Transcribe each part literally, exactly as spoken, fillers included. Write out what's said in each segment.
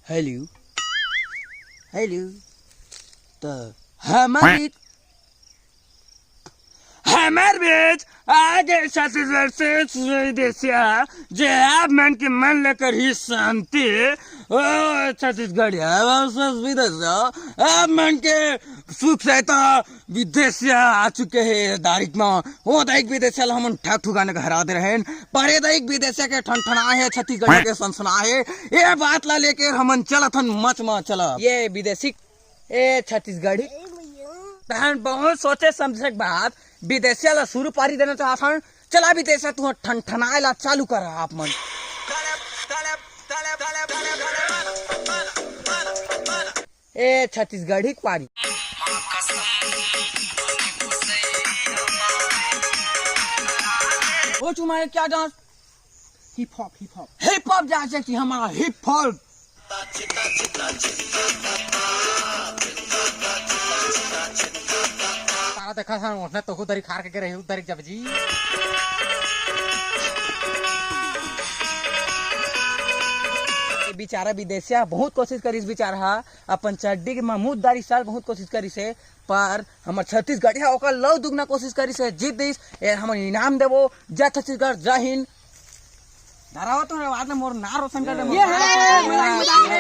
Hello, hello. तो हमारी, हमार बीच आगे छत्तीसगढ़ से विदेशिया, जे आप मन के मन लेकर ही शांति। ओ छत्तीसगढ़िया, विदेशिया, आप मन के सुख सहायता विदेशिया आ चुके हे तारीख में। ओ दाई के विदेशिया ला हमन ठक ठुकाने के हरा दे रहेन, पर ए दाई के विदेशिया के ठनठना हे, छत्तीसगढ़ के सनसना हे। ये बात ला लेकर हमन चलत हन मच में। चला ये विदेशी, ए छत्तीसगढ़ी, तहन बहुत सोचे समझे के बाद विदेशिया ला शुरू पारी देना चाहत हन। चला विदेशिया, तू ठनठनाए ला चालू कर आप मन। ए छत्तीसगढ़ी कुआरी। ओ तुम्हारे क्या dance? Hip hop, hip hop. Hip hop जैसे कि हमारा हिप हॉप। तारा देखा था, उसने तो उधर ही खार के गिरे, उधर ही जब जी। ये बेचारा विदेशिया बहुत कोशिश करिस, बेचारा हा अपन चड्डी के ममूद दारी साल बहुत कोशिश करिस हे, पर हमर छत्तीसगढ़िया ओकर लव दुगना कोशिश करिस हे, जीत दिस। ए हमन इनाम देबो। जय छत्तीसगढ़, जय हिंद। डरावत हो रे, बाद में मोर नाम रोशन कर दे, मोर ये नाम है, रोशन कर दे।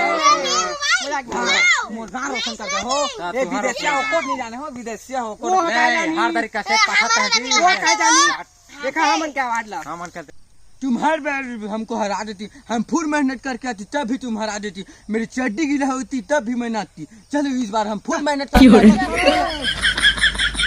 मजाक, मजाक, मजाक, मजाक। मोर नाम रोशन कर दे हो। हाँ, ए तुम्हारा विदेशिया हो, रोशन। कोट नहीं जाने हो, विदेशिया हो, कोट। वो हटा ए, जानी। हर तरीका से ए, पकड़ता है जी। वो हटा जानी। देखा, हमन क्या अवार्ड ला। हाँ, मन करते। तुम हर बार हमको हरा देती, हम फुल मेहनत करके आती तब भी तुम हरा देती, मेरी चड्डी गीला होती तब भी मैं नाचती। चलो इस बार हम फुल मेहनत करके आते।